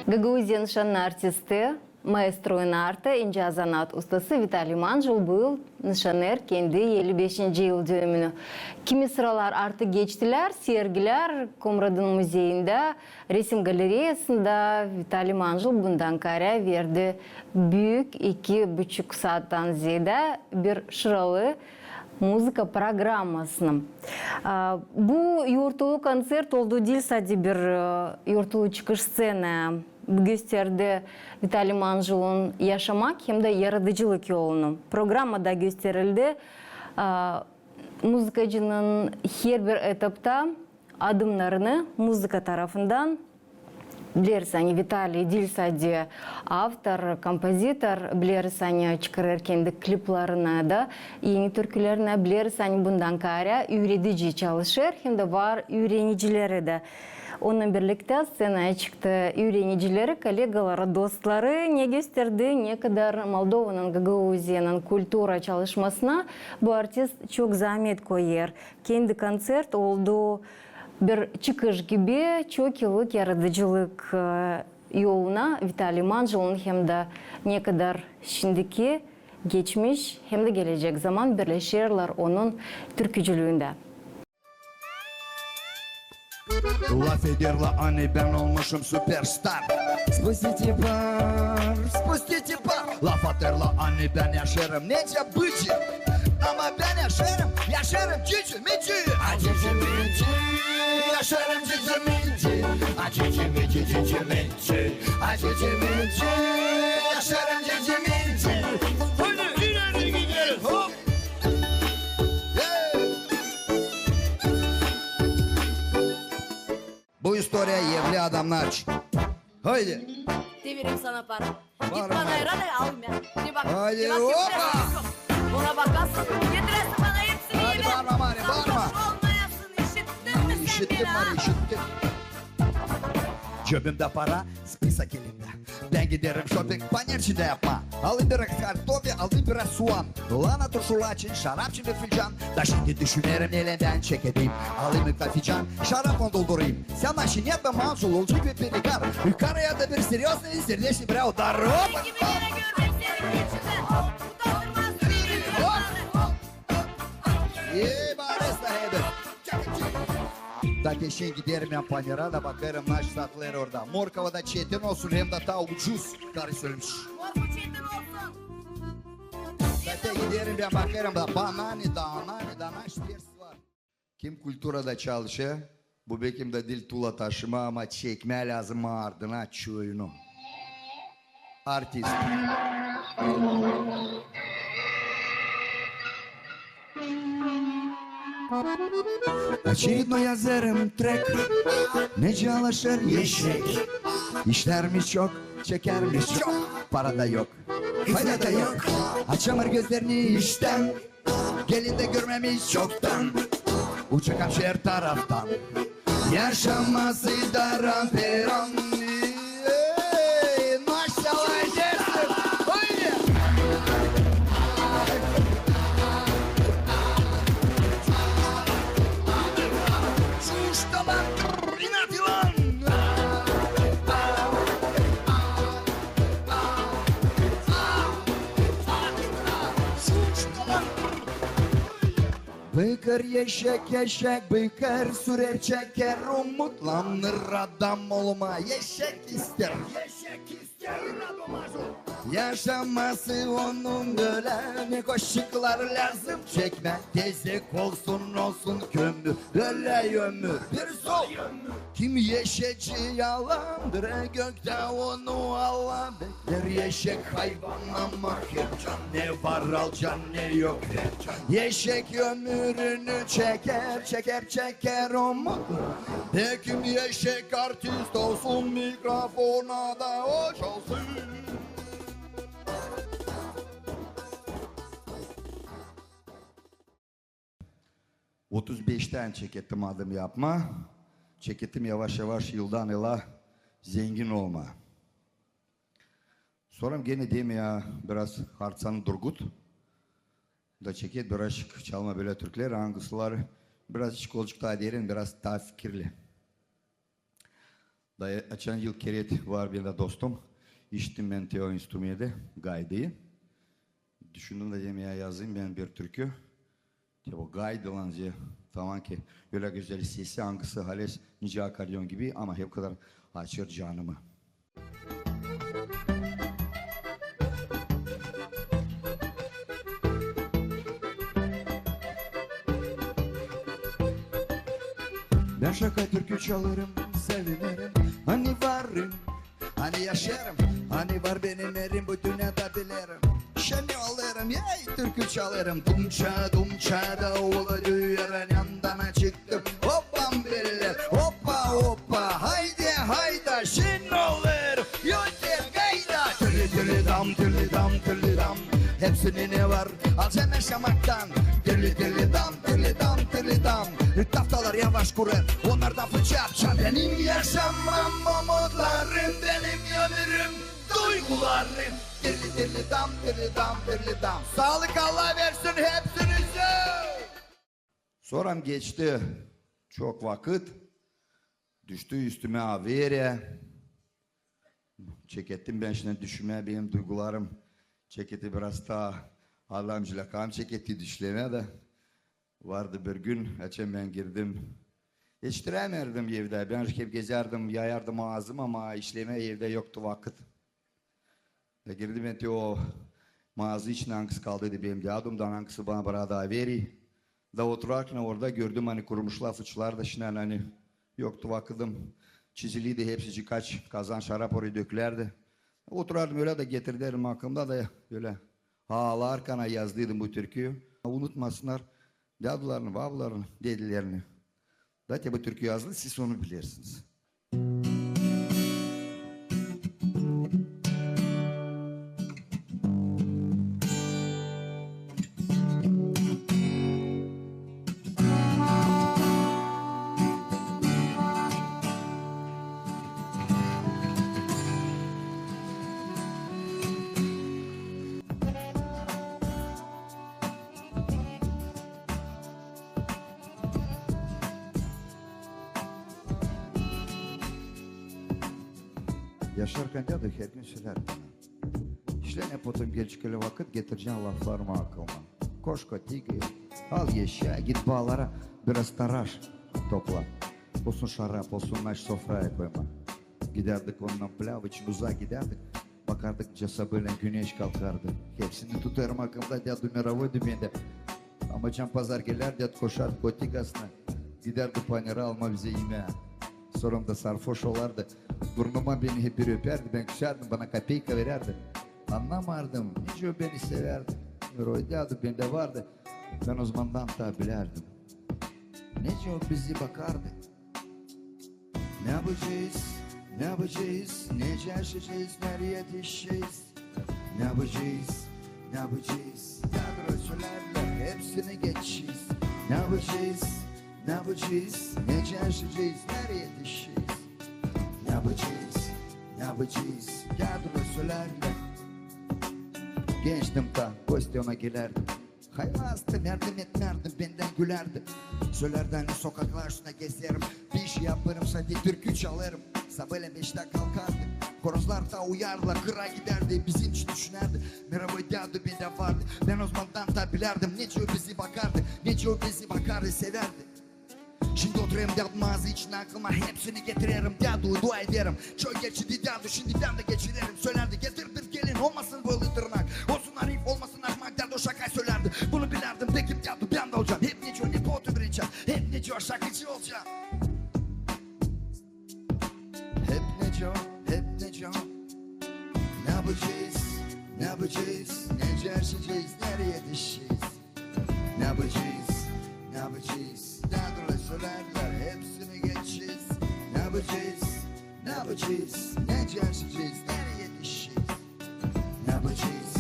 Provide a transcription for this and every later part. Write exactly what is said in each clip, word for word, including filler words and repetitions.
Gagauziyanın şannı artisti, maestro inartı, incä zanaat ustası Vitaliy Manjul bu yıl nışanêêr kendi elli beşinci yıl dönümünü. Kimi sıralar artık geçtilär sergilär Komratın muzeyindä, resim galereyasında. Vitaliy Manjul bundan kaarä verdi büük iki buçuk saattan zeedä bir şıralı muzıka programmasını. A, bu yortulu koncert oldu diil sade bir, e, yortulu çıkış sţenaya. Bu gösterdi Vitaliy Manjulun yaşamak hem dä yaradıcılık yolunu. Programmada gösterildi, a, muzıkacının herbir etapta adımnarını muzıka tarafından. Bileriz, ani Vitaliy diil sade avtor, kompozitor, bileriz, ani çıkarêr kendi kliplerini dä, eni türkülerinä, bileriz, ani bundan kaarä üüredici çalışêr, hem dä var üürenicileri dä. Onunnan birliktä sţenaya çıktı üürenicileri, kolegaları, dostları, ne gösterdi, ne kadar Moldovanın, Gagauziyanın kultura çalışmasına bu artist çok zaamet koyêr. Kendi koncert oldu bir çıkış gibi çok yıllık yaradıcılık, e, yoluna Vitaliy Manjulun hem dä ne kadar şindiki, geçmiş hem dä gelecek zaman birleşerlär onun türkücülüünä. Lafederlär, ani bän olmuşum superstar. Spustite par, spustite par. Lafederlär, ani bän yaşêêrım nicä bıcı. Ama bän yaşêêrım, yaşêêrım cıcı-mıcı. A cıcı-mıcı, yaşêêrım cıcı-mıcı. A cıcı-mıcı, cıcı-mıcı. A cıcı-mıcı, yaşêêrım cıcı-mıcı. Haydi, ileri gideriz. Hop. Bu istoriya evli adamnar için. Haydi. Te vereyim sana para. Git bana ayran al, al bän. Te bak, haydi, te bak, opa! Ona bakasın, getiräsin bana hepsini. Haydi, evä. Baarma, Mari, baarma. Sarhoş olmayasın, işittin mi sän beni, ha? İşittim, Mari, işittim. Cebimdä para, spisak elimdä. Bän giderim şoping, panir içindä yapmaa. Alayım biraz kartofi, alayım biraz suan. Lana turşular için şarap için bir filcan. Da şindi düşünerim, neylän bän çekedeyim. Alayım bir kafican, şaraplan doldurayım. Sän maşinet mi, Manjul, olacek bir perikar. Karıya da bir серьёзный, сердечный, bravo, здорово. Peki bir kerä görmeyim seni içindä. Utandırmaz beni. Hop, hop, hop. Ey, barış sahibi. Da peşin giderim bän panira da bakêrım, naşey satılêr orada. Morkova da çetin olsun, hem dä taa ucuz. Karı söylemiş. Morkova çetin olsun. Da te giderim bän bakêrım da banani, da anani, da naşey ters var. Kim kulturada çalışêr, bu bekim dä diil tuula taşımaa, ama çekmää lääzım ardına çoyunu. Artist. Очередной yazêrım trek. Nicä alaşêr eşek. İşlärmiş çok, çekermiş çok, para da yok, fayda da yok. Açêr gözlerini iştän. Gelin dä görmemiş çoktan. Uçak kapşêr taraftan. Yaşaması daran-peran. Ey, maşallah, eşersin. Haydi. Şu uçtalar, inat yılan. Şu uçtalar. Bıkêr eşek, eşek bıkêr, sürer, çeker, umutlanêr adam olmaa. Eşek isteer, eşek isteer adam olmaa. Yaşaması onun bölä, ne koşuklar lääzım çekmää. Tezek olsun, olsun kömür, bölä ömür, bir sol. Kim eşeci yalandır, göktä onu Allah bekleer. Eşek hayvan ama hercan, ne var alacan, ne yok vercan. Eşek ömürünü çeker, çeker, çeker umutlu. Peki eşek artist olsun, mikrofona da o çalsın. Otuz beştän çekettim adım yapmaa. Çekettim yavaş-yavaş yıldan yıla zengin olmaa. Sora genä deerim ya, biraz harçanı durgut. Da çeket birazçık çalmaa bölä türküleri, angıları birazçık olacek taa derin, biraz taa fikirli. Da açan yıl kerä var bendä dostum, işittim bän te o instrumenti, gaydıyı. Düşündüm da dedim, ya yazayım bän bir türkü. Te o gaydılan, taman ki ölä gözäl sesi, angısı halizdän nicä akkordeon gibi, ama hep kadar açêr canımı. Bän şaka türkü çalêrım, sevinerim, ani varım, ani yaşêêrım, ani var benim erim, bu dünnedä bilerim. Şeni olêrım, ey, türkü çalêrım. Dumça, dumça da ola düyär, yandan açık Hopam biller, hopa, hopa, haydi, hayda, şen olêr, yote gayda. Tirli, tirli dam, tirli dam, tirli dam. Hepsini ne var, alacam yaşamaktan. Tirli, tirli dam, tirli dam, tirli dam. Taftalar yavaş kurêr, onnar da fıçapça. Benim yaşamam, umutlarım, benim ömürüm, duygularım. Tirli, tirli dam, tirli dam, tirli dam. Saalık Allah versin hepsinize. Sora geçti çok vakıt, düştü üstümä averiya. Çekettim bän şindi düşünmää benim duygularım. Çeketti biraz taa, Allahım, cılakam çeketti düşünmää dä. Vardı bir gün, açan bän girdim. Etiştirämärdim evdä, bän hep gezärdim, yayardım aazımı, ama işlemää evdä yoktu vakıt. Da girdim bän te o maazı içinä, angısı kaldıydı benim dädumdan, angısı bana bıraktı averiyi. Da oturarkan orada gördüm, ani kurumuşlar fıçılar da şindi, ani yoktu vakıdım. Çiziliydi hepsi, kaç kazan şarap orayı dökülärdi. Oturardım ölä da getirärdim aklımda da ölä. Aalarkan yazdıydım bu türküyü. Unutmasınnar dädularını, babalarını, dedilerini. Da te bu türkü yazılı, siz onu bilersiniz. Yaşarkan dädu hergün sölärdi bana: İşlä, nepotum, gelecek ölä vakıt, getirecän laflarımı aklıma. Koş kotiga, al eşya, git baalara biraz taraş topla. Olsun şarap, olsun naş sofraya koyma. Gidärdik onunnan plâv için uzaa gidärdik. Bakardık, nicä sabaalän güneş kalkardı. Hepsini tutêrım aklımda, dädu mirovoydu bendä. Ama açan pazar gelärdi, dädu koşardı kotigasına, gidärdi panera almaa bizä imää. Sora da sarfoş olardı. Burnuma beni hep biri öpärdi, bän küsärdim, bana kopeyka verärdi. Annamardım, nicä o beni sevärdi. Miroy dädu bendä vardı, bän ozamandan taa bilärdim. Nicä o bizi bakardı. Ne yapacez, ne yapacez, nicä yaşayacez, nereyi etişecez? Ne yapacez, ne yapacez? Dädular sölärlär, hepsini geçecez. Ne yapacez, ne yapacez, nicä yaşayacez, nereyi etişecez? Ne yapacez, ne yapacez? Dädular sölärlär. Gençtim taa, gosti ona gelärdim. Haylazdı, yardım etmärdi, bendän gülärdi. Sölärdi, ani sokaklar üstündä gezerim, bir iş yapêrım, sade türkü çalêrım. Sabaalän beştä kalkardı, horozlar taa uyardılar, kıra gidärdi, bizim için düşünärdi. Mirovoy dädu bendä vardı, bän ozamandan taa bilärdim, nicä o bizi bakardı, nicä o bizi bakardı, sevärdi. Şindi oturêrım dädu maazı içinä, aklıma hepsini getirerim. Dädu, dua ederim, çok geçirdi dädu, şindi bän dä geçirerim. Sölärdi: getir bir gelin, olmasın boylu tırnak, olsun arif, olmasın ahmak. Dädu şaka sölärdi, bunu bilärdim, dedim dädu, bän dä olacam. Hep nicä o nepotu bilecäm, hep nicä o şakacı olacam. Hep nicä o, hep nicä o. Ne yapacez, ne yapacez, nicä yaşayacez, nereyi etişecez? Ne yapacez, ne yapacez? Dädular sölärlär, hepsini geçecez. Ne yapacez, ne yapacez? Nicä yaşayacez, nereyi etişecez? Ne yapacez,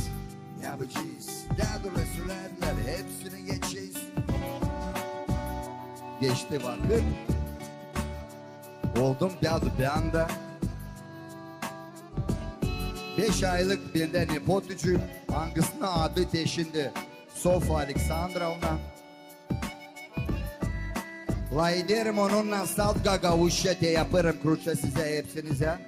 ne yapacez? Dädular sölärlär, hepsini geçecez. Geçti vakıt. Oldum dädu bän dä. Beş aylık bendä nepotucum, angısının adı te şindi Sofa Aleksandrovna. Lafederim onunnan salt gagauzça, te yapêrım krutça sizä hepsinizä.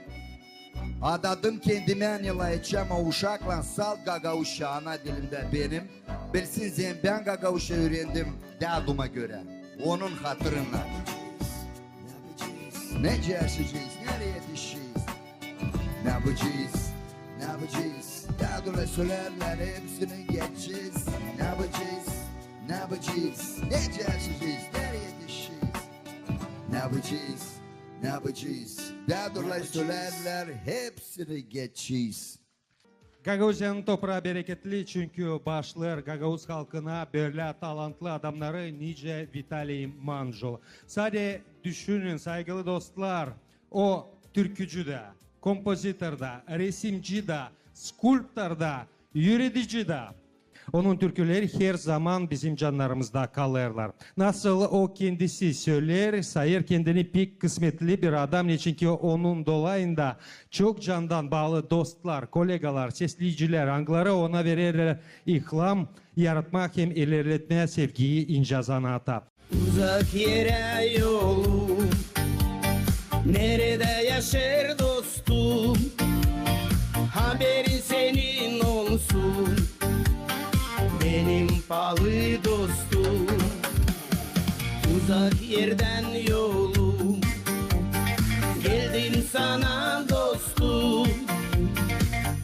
Adadım kendimä, ani lafedecäm o uşaklan salt gagauzça, ana dilimdä benim. Bilsin, zerä bän gagauzça üürendim däduma görä. Onun hatırına. Nicä yaşayacez, nereyi etişecez? Ne yapacez, ne yapacez? Dädular sölärlär, hepsini geçecez. Ne yapacez, ne yapacez? Nicä yaşayacez, nereyi etişecez? Ne yapacez, ne yapacez? Dädular sölärlär, hepsini geçecez. Gagauziyanın topraa bereketli, çünkü baaşlêêr gagauz halkına bölä talantlı adamnarı nicä Vitaliy Manjul. Sade düşünün, saygılı dostlar, o türkücü dä, kompozitor da, resimci dä, skulptor da, üüredici dä. Onun türküleri herzaman bizim cannarımızda kalêrlar. Nasıl o kendisi söleer, sayêr kendini pek kısmetli bir adam, neçin ki onun dolayında çok candan baalı dostlar, kolegalar, sesleyicilär, angıları ona vererlär ilham yaratmaa hem ilerletmää sevgiyi incä zanaata. Uzak erä yolum, neredä yaşêêr dostum, haberin senin olsun, benim paalı dostum. Uzak erdän yolum, geldim sana dostum,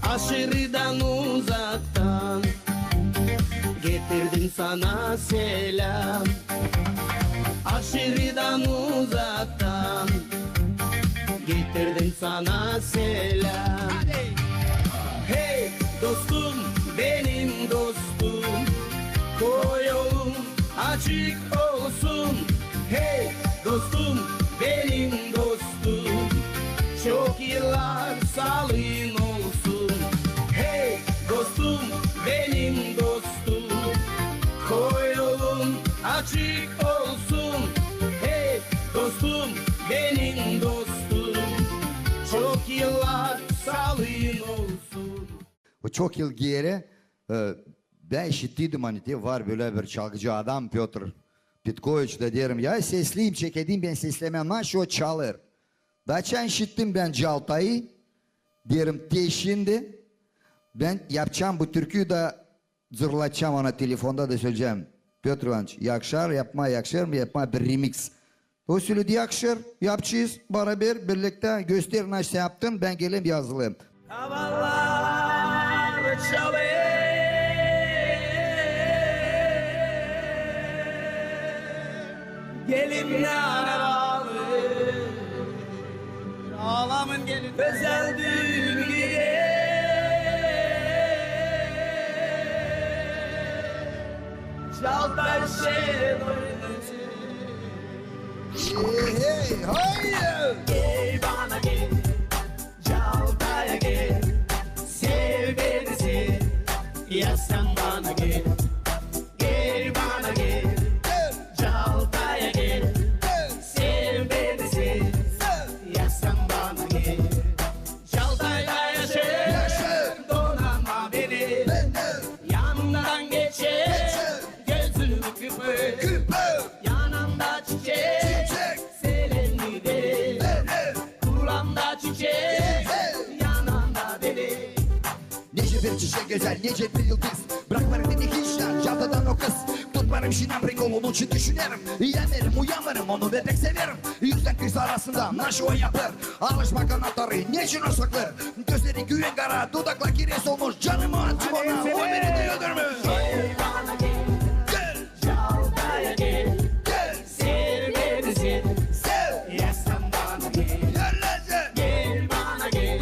aşırıdan uzaktan. Getirdim sana selam, aşırıdan uzaktan. Getirdim sana selam. Hey dostum, benim dostum, koy yolun açık olsun. Hey dostum, benim dostum, çok yıllar saalın olsun. Hey dostum, benim dostum, koy yolun açık olsun. Hey dostum, benim dostum, çok yıllar saalın olsun. Bu çok yıl geeri, e, bän işittiydim, ani te var bölä bir çalgıcı adam, Pötr Petkoviç, da deerim, ya sesleyim, çekedeyim bän seslemää, naşey o çalêr. Da açan işittim bän Caltayı, deerim, te şindi bän yapacam bu türküyü da zırlatacam ona telefonda da söleyecäm. Pötr İvanıç, yakışar yapmaa, yakışêr mı yapmaa bir remiks? O söledi, yakışêr, yapacez baraber, birliktä, göster naşey yaptın, bän gelim yazılayım. Kavallar çalêr, gelinlär alêr, alamın gelin özel düünü. Çaltay şen oynayacek. Hey, hey, hayır! Gel bana gel, Caltaya gel, sev beni sev, ya sän bana gel. Gel bana gel, Caltaya gel, sev beni sev, ya sän bana gel. Caltayda yaşêêr, donanma beni. Yanımdan geçer, gözümü kırpar. Yanımda çiçek, selenli derim. Kulağımda çiçek, yanımda derim. Nicä bir çiçek gözäl, nicä bir yıldız. Brakmêêr beni hiç, Caltadan o kız. Tutmêêrım şinam prikol, onun için düşünerim. Yämeerim, uyanmêêrım, onu bän pek severim. Üzdän kız arasında naşey o yapêr. Alışma kanatları, neçin o saklêêr? Gözleri güven kara, dudaklar kirez olmuş. Canımı atım ona, o beni de öldürmüş. Gel bana gel, Caltaya gel, sev beni sev, ya sän bana gel. Gel bana gel,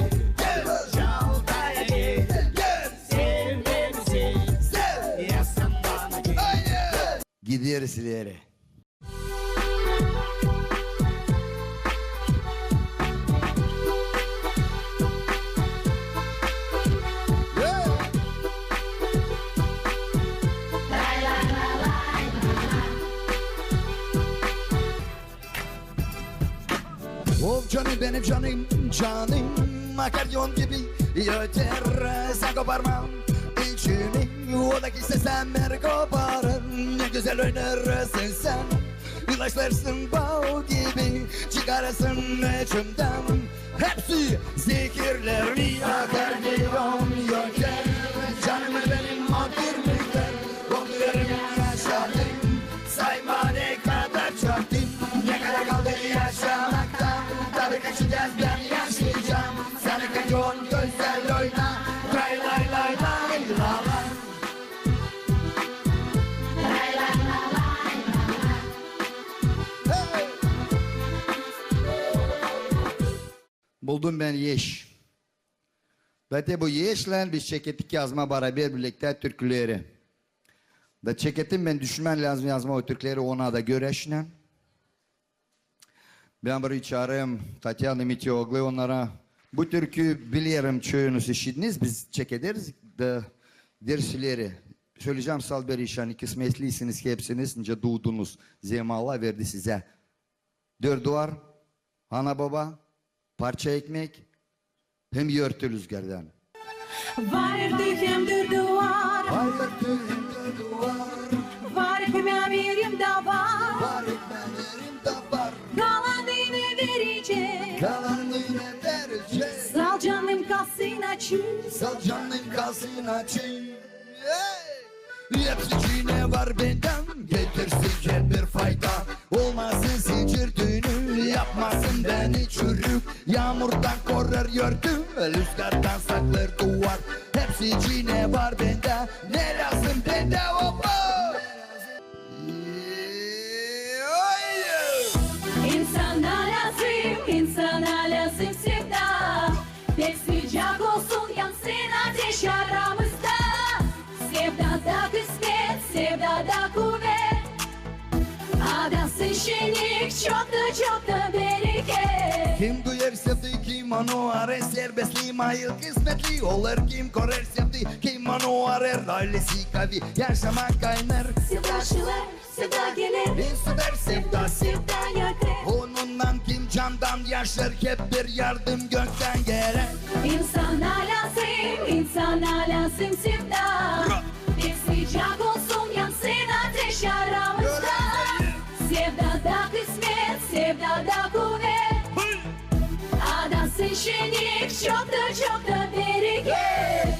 Caltaya gel, sev beni sev, ya sän bana gel. Gideriz ileri. Of canım benim canım, canım, akordeon gibi öter, sän koparma içimi, o da ki seslenmär koparım, ne gözäl oynêrsın sän. Başlarsın bal gibi, çıkarasın içimdän hepsi zehirleri. Akordeon öter, canımı benim akordeon. Korkularım yaşadım, sayma ne kadar çarptım. Ne kadar kaldı yaşamaktan, tabi kaçacağız, ben yaşayacağım. Sana akordeon güzel oyna, lay lay lay lay la la. Buldum bän eş. Ve te bu eşlän biz çekettik yazmaa baraber birliktä türküleri. Da çekettim bän, düşünmän lääzım yazmaa o türküleri ona da görä şindi. Bän burayı çaarêrım Tatyana Mitioglu, onnara bu türküyü bilerim, çoyunuz işittiniz, biz çekederiz da dersileri. Söleyecäm sal bir iş, ani kısmetliysiniz hepsiniz, nicä duudunuz, zemanı verdi sizä. Dört duvar, ana-boba, parça ekmek hem örtü lüzgärdan. Var örtü hem dört duvar. Var örtü hem dört duvar. Var ekmeerim dä var. Var ekmeerim dä var. Kalanını verecek. Kalanını verecek. Sal canım kalsın açık. Sal canım kalsın açık. Hey! Hepsi, ne var bendän, getirsin hep bir fayda. Olmasın zincir düünü, yapmasın beni çürük. Yaamurdan korur örtü, lüzgardan saklar duvar. Hepsi, ne var bendä, ne lääzım bendä, hoppa! İnsana lääzım, insana lääzım sevda. Pek sıcak olsun, yansın ateş aramızda. Sevdada kısmet, sevdada kuvet. Adansın şennik, çok da, çok da bereket. Kim duyêr sevdi, kim onu arar, serbestli, mayıl kısmetli olur. Kim korêr sevdi, kim onu arar, aylesi kavi, yaşamak kaynêr. Sevda şılêêr, sevda geler, sevda, sevda yakêr. Onunnan kim candan yaşêr, hep bir yardım göktän geler. İnsana lääzım, insana lääzım sevda. Pek sıcak olsun, yansın ateş aramızda. Sevdada kısmet, sevdada kuvet. Adansın şennik, çok da, çok da bereket.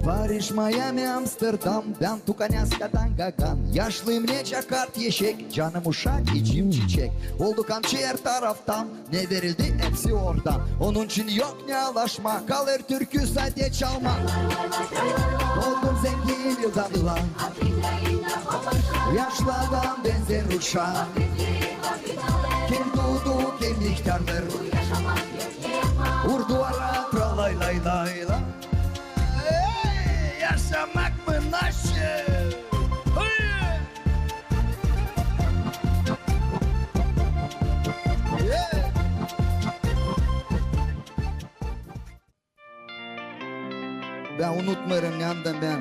Paris, Miami, Amsterdam, bän Tukanäskadan Gagan. Yaşlıyım nicä kart eşek, canım uşak, içim çiçek. Oldu kamçı her taraftan, ne verildi hepsi oradan. Onun için yok ne alaşma, kalêr türkü sade çalma. Oldum zengin yılda yıla, yaşlardan benzer uşaa. Kim dudu, kim ihtärlêr. Vur duvara, tra lay lay lay la. Ey, yaşamak mı, naşı? Hey! Hey! Bän unutmêêrım, neredän bän,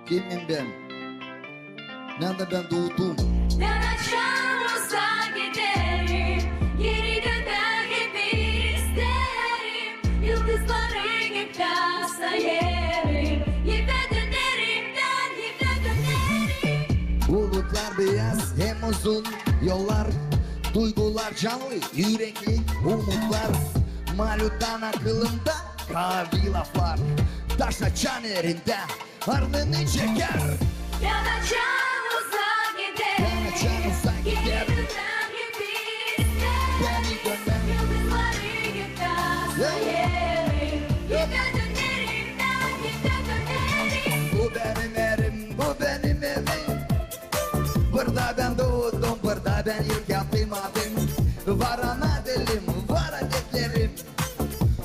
kimim bän, neredä bän duudum. Bän açan uzağa giderim, geri dönmää hep isteerim. Yıldızları göktä sayêrım, evä dönerim bän, evä dönerim. Bulutlar beyaz hem uzun yollar, duygular canlı, ürekli umutlar. Maluttan akılımda kavi laflar, taş açan erindä arnını çeker. Bän açan uzağa giderim, bän açan uzağa giderim, geri dönmää hep isteerim. Geri dönmää. Yıldızları göktä sayêrım, evä dönerim bän, evä dönerim. Bu benim erim, bu benim evim. Burada bän duudum, burada bän ilk yaptım adım. Var ana dilim, var adetlerim.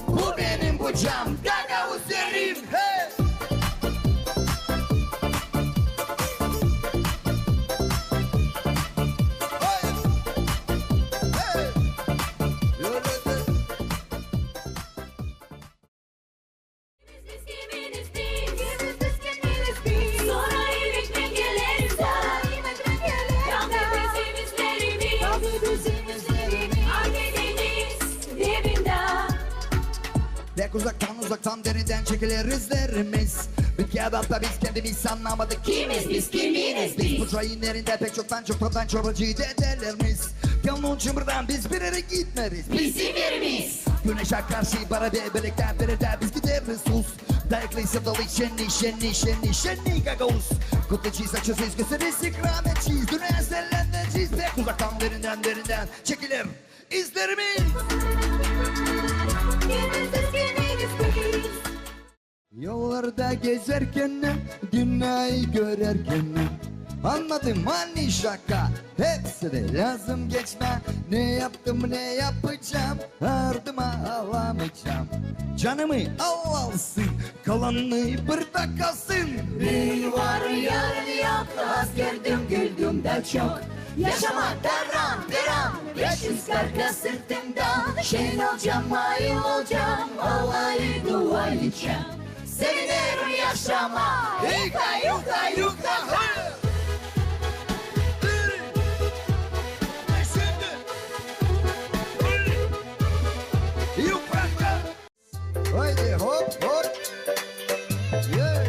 Bu benim bucam, gagauz erim. Hey! Hey! Hey! Öyle de. Kiminiz biz, kiminiz biz, kiminiz biz, kiminiz biz. Sora Bizim izlerimiz Akdeniz dibindä. Pek uzaktan, uzaktan, derindän çekiler izlerimiz. Bitki adada biz kendimiz annamadık. Kimiz biz, kiminiz biz? Biz bucayın erindä pek çoktan, çoktan çorbacı dedelerimiz. Onun için buradan biz bir erä gitmeeriz. Bizim erimiz. Güneşä karşı baraber, birliktä bir erdä biz gideriz uz. Dayaklı, sevdalı, şenni, şenni, şenni, şenni gagauz. Kutlayacez, açacez, göstereriz, ikram edecez. Dünneyä selämneyecez pek uzaktan, derindän, derindän çekiler izlerimiz. Yollarda gezärkän, dünneyä görärkän, annadım, ani şaka. Hepsi dä lääzım geçmää. Ne yaptım, ne yapacam, ardıma alamaycam. Canımı al alsın, kalanı burada kalsın. Düün var, yarın yok, az güldüm, güldüm dä çok. Yaşamak daran, daran, beş üz karka sırtımdan. Şen olacam, ayıl olacam, alayı duayıcam. Sevinerim yaşamaa. Hika, yuka, yuka, ha! Şimdi. Yukarıda. Haydi hop, hop. Yeah.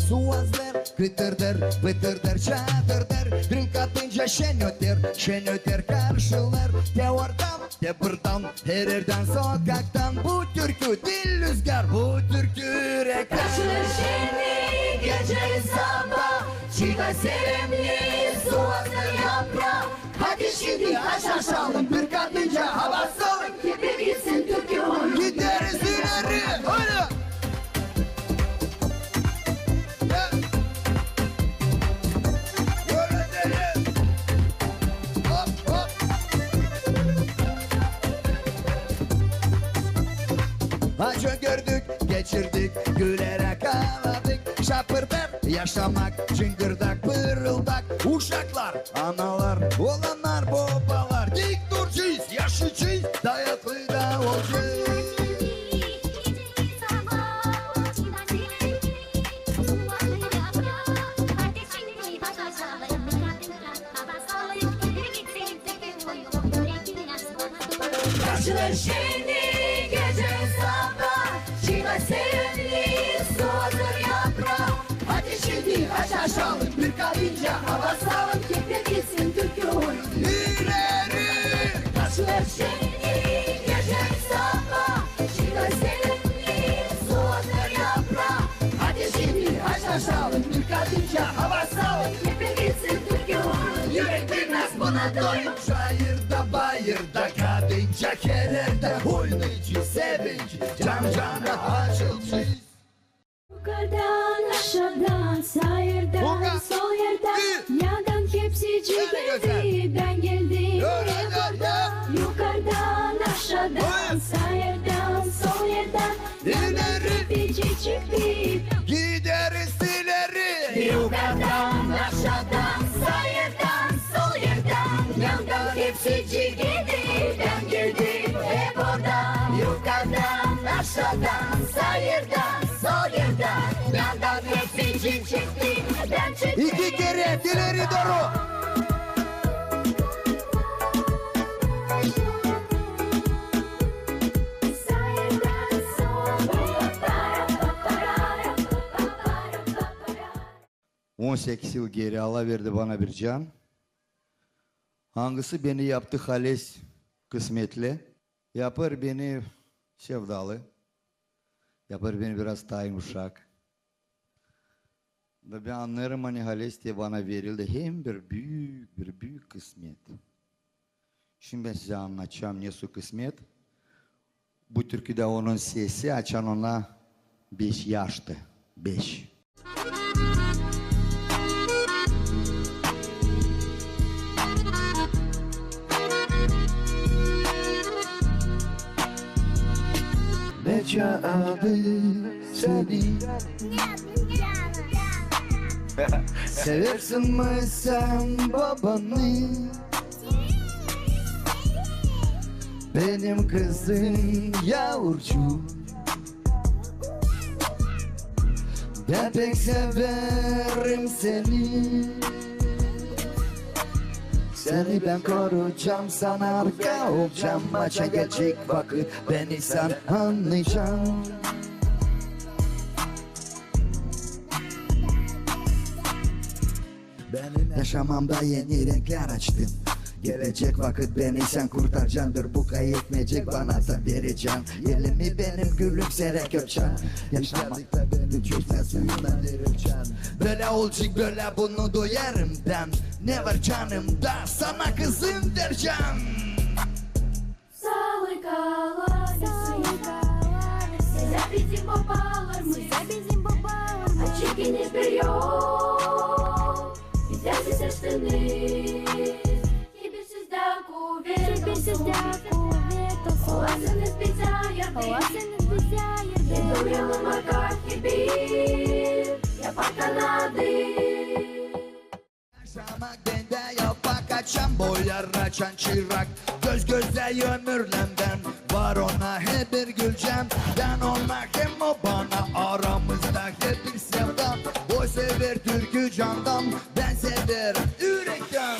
Suazlar kıtırdır, pıtırdır, çatırdır. Bir kadınca şen öter, şen öter karşılar. Te oradan, te buradan, her erdän, sokaktan. Bu türkü diil lüzgar, bu türkü ürek. Karşılar şenni gecä, sabaa, çıka selemni, suazlar, yaprak. Hadi şindi aşaşalım, bir kadınca hava salın. Kepek gitsin türkü oyunu. Gideriz ileri. Haydi. Ya. Öyle değil. Hop, hop. Acı gördük, geçirdik, gülerä aaladık. Şapırdar yaşamak, cıngırdak, pırıldak. Uşaklar, analar, olannar, bobalar, dik duracez, yaşayacez, dayaklı da olacez. Karşılar şenni gecä, sabaa, çıka selemni, suazlar, yaprak. Hadi şindi aşaşalım, bir kadınca hava salın, kepek gitsin türkü oyunu. İleri! Karşılar şenni gecä, sabaa, çıka selemni, suazlar, yaprak. Hadi şindi aşaşalım, bir kadınca hava salın, kepek gitsin türkü oyunu. Yürek bilmez buna doyum. Çayırda, bayırda, kadınca her erdä oynayacez, sevinecez, can-cana açılacez. Yukardan, aşaadan, saa erdän, sol erdän, yandan hepsicii geldi, bän geldim hep orada. Yukardan, aşaadan, saa erdän, sol erdän, yandan hepsicii çıktı. Gideriz ileri. Yukardan, aşaadan, saa erdän, sol erdän, yandan hepsicii geldi, bän geldim hep orada. Yukardan, aşaadan, saa erdän, sol erdän, yandan hepsicii çıktı, bän çıktım. İki kerä ileri dooru. On sekiz yıl geeri Allah verdi bana bir can, angısı beni yaptı halis kısmetli, yapêr beni sevdalı, yapêr beni biraz taa yumuşak. Da bän annêêrım, ani halis te bana verildi hem bir büük, bir büük kısmet. Şindi bän sizä annadacam, nesoy kısmet. Bu türküdä onun sesi, açan ona beş yaştı. Beş. Necä adı senin? Seversin mi sän babanı? Benim kızım yavrucuk. Bän pek severim seni. Seni bän koruyacam, sana arka olacam. Açan gelecek vakıt, bän seni annayacam. Benim yaşamamda eni renklär açtın. Gelecek vakıt bän seni kurtaracandır. Bu kayıt etmeyecek, bana da verecän. Elimi benim gülümseerek öpecän. Yaşamakta benim çeşmä suyundan deripcän. Bölä olacek, bölä bunu duyarım bän. Ne var canımda, sana kızım verecän. Saalık alayısın. Saalık alayısın. Sizä bizim babalarımız. Sizä bizim babalarımız. Açık geniş bir yol. Bizä siz seçtiniz. Kibir sizdä kuvet olsun. Kibir sizdä kuvet olsun. Olasınız bizä yardım. Olasınız bizä yardım. Hem duyalım arka kibir yapar kanadı. Yaşamak bendä yapak, açan boyar, açan çırak. Göz-gözä ömürlän bän, var ona hep bir gülcäm. Bän ona hem o bana, aramızda hep bir sevda. O sever türkü candan, bän severim ürektän.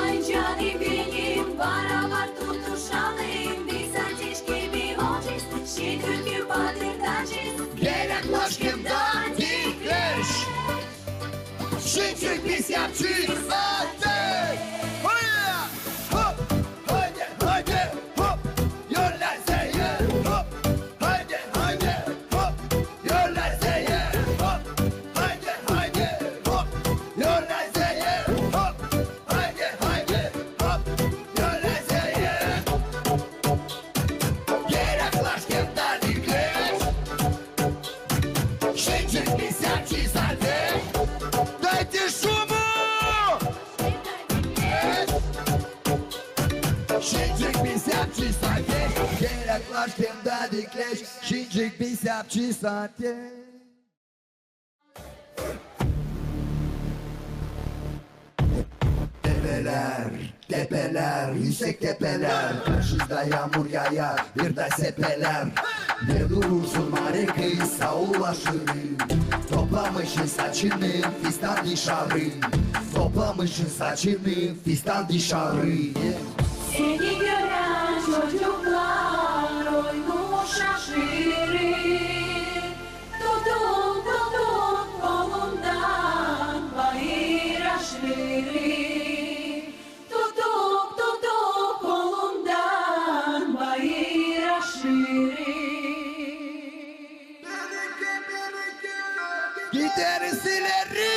Ay canım benim, barabar tutuşalım, biz ateş gibi olacez, şi türkü patırdacez. Gel yaklaş hem dä dikleş. Şincik biz yapacez ateş. Hoya! Hop! Haydi, haydi, hop! Yola seyir, hop! Haydi, haydi, hop! Yola seyir, hop! Haydi, haydi, hop! Yola seyir, hop! Haydi, haydi, hop! Yola seyir. Gel yaklaş hem dä dikleş. Şincik biz yapacez ateş. Dayte şumu! Şincik biz yapacez ateş. Gel yaklaş hem dä dikleş. Şincik biz yapacez ateş. Tepelär, tepelär, üüsek tepelär, karşıda yaamur yaayar, bir dä sepelär. Ne durursun, mari kız, sa ulaşırım. Toplamışın saçını, fistan dışarı. Toplamışın saçını, fistan dışarı. Seni gören çocuklar oyunu şaşırır. Tutup, tutup kolundan bayır aşırır. Tutup, tutup kolundan bayır aşırır. Gideriz ileri.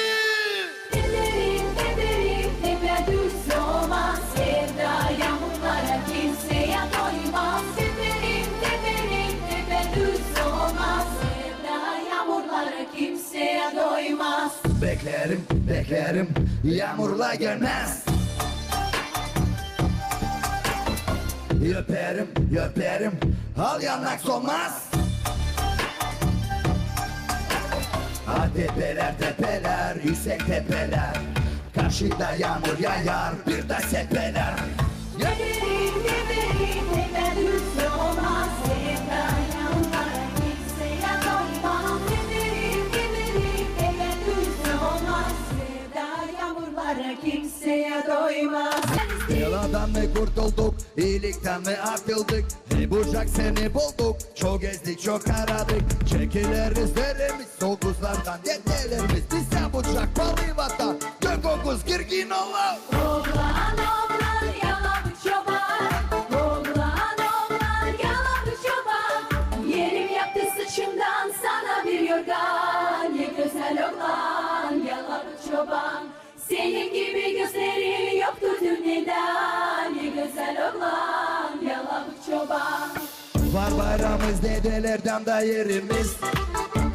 Teperim, teperim, tepä düz olmaz. Sevda yaamurlara kimseyä doymaz. Teperim, teperim, tepä düz olmaz. Sevda yaamurlara kimseyä doymaz. Beklerim, beklerim, yaamurlar gelmäz. Öperim, öperim, al yanak solmaz. A tepelär, tepelär, üüsek tepelär, karşıda yaamur yaayar, bir dä sepelär. Teperim, teperim, tepä düz olmaz. Sevda yaamurlara kimseyä doymaz. Teperim, teperim, tepä düz olmaz. Sevda yaamurlara kimseyä doymaz. Beladan mı kurtulduk, iiliktan mı atıldık? Ne bucak seni bulduk, çok gezdik, çok aradık. Çekiler izlerimiz, sokuzlardan dedelerimiz. Bizä bucak, palivadan, gök oguz, girgin ola. Oglan, oglan, yalabık çoban. Oglan, oglan, yalabık çoban. Elim yaptı saçından sana bir yorgan. Ne gözäl oglan, yalabık çoban. Senin gibi gözlerim yoktu dünnedä. Ne gözäl oglan, yalabık çoban. Var bayramız, dedelerdän dä erimiz.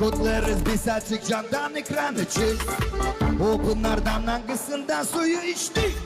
Kutlêêrız biz açık candan, ikram için. O bunnardan angısından suyu içtik?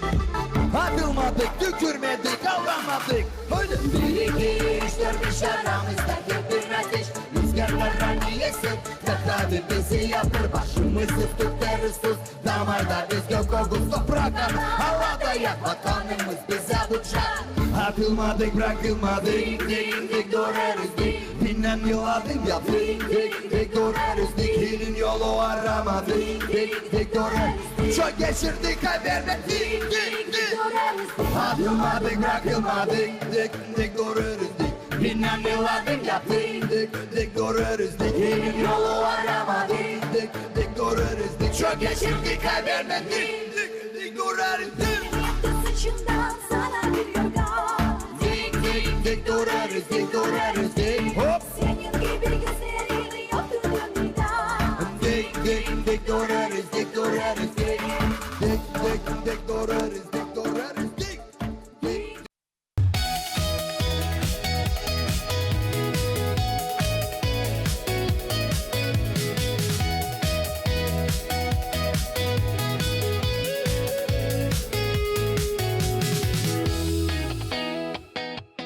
Atılmadık, tükürmedik, ağlamadık. Haydi. Bir, iki, üç, dört, beş, aramızda hep bir ateş. Rüzgarlar ani eser, tabii bizi yapar, başımızı tutêrız tuz. Damarda biz gök oguz, topraktan hava dayak, vatanımız bizä bucak. Atılmadık, brakılmadık, dik, dik durêrız, dik. Bilmäm, yıllardır ya dik, dik, dik durêrız, dik. Elin yolu aramadık, dik, dik durêrız, dik. Çok geçirdik, kaybetmedik, dik, dik, dik durêrız, dik. Atılmadık, brakılmadık, dik, dik durêrız, dik. Bilmäm, yıllardır ya dik, dik, dik durêrız, dik. Elin yolu aramadık, dik, dik durêrız, dik. Çok geçirdik, kaybetmedik, dik, dik durêrız, dik. Yattı saçımdan sana bir yorgan. Dik, dik, dik durêrız, dik durêrız, dik. Hop. Senin gibi gözlerin yoktu dünyada. Dik, dik, dik durêrız.